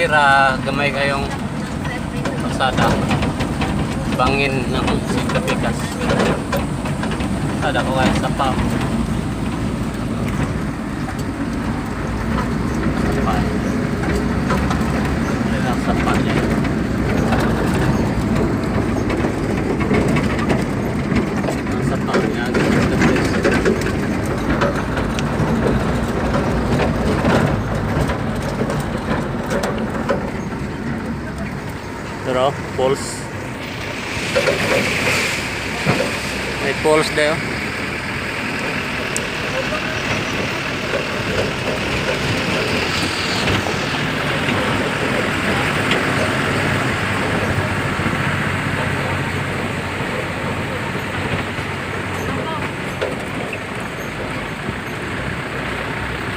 Diri ra gamay kayong pasada. Bangin ng Sitapikas. Sada ko kayo sa pa. Sapa. Wala sapa niya. Ang sapa niya. The best. Pero, falls. May falls daw.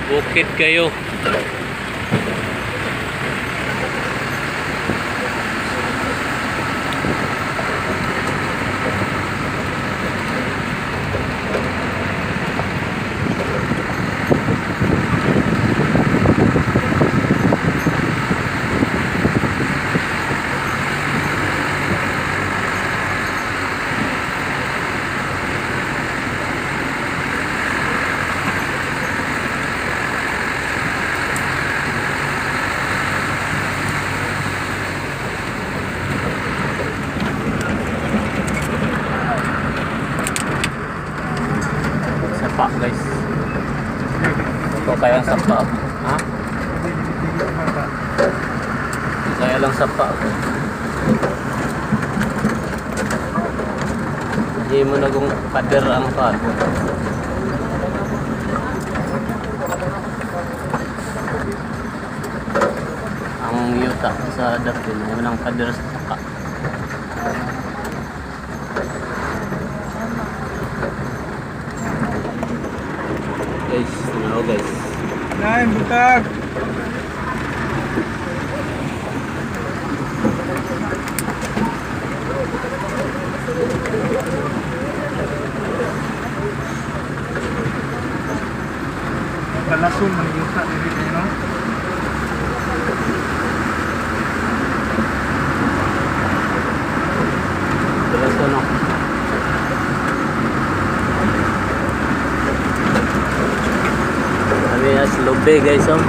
Bukid kayo. Sapa, guys. Ito kaya ang sapa. Ha? Kaya lang sapa. Hindi mo na kung pader ang pan. Ang yuta sa dapin, hindi mo nang pader sa saka. Guys, tanaw, guys. Lain butag. Kalason man yuta diri, no? Terus ano? Kami as lobe, guys, oh.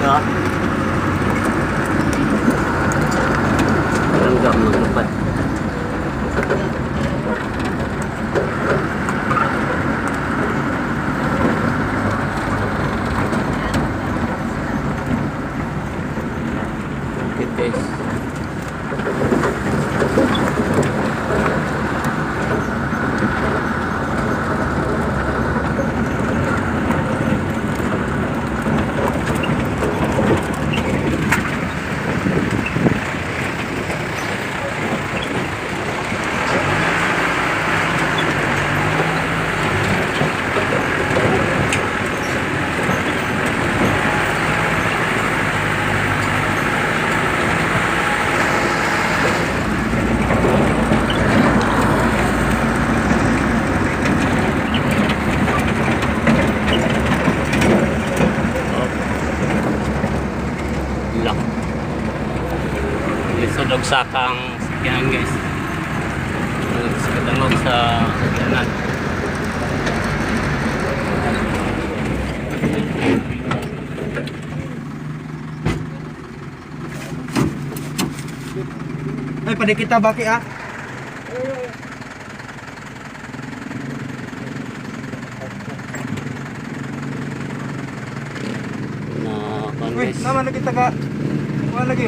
Ya. Langgam naglupad. Okay, guys. Lock. Lisod og saka ang sakyanan, guys. Sakadangog sa sakyanan. Ay, padikita baki ah. Na kan Uy, guys. naman na kita ka. Wala lagi.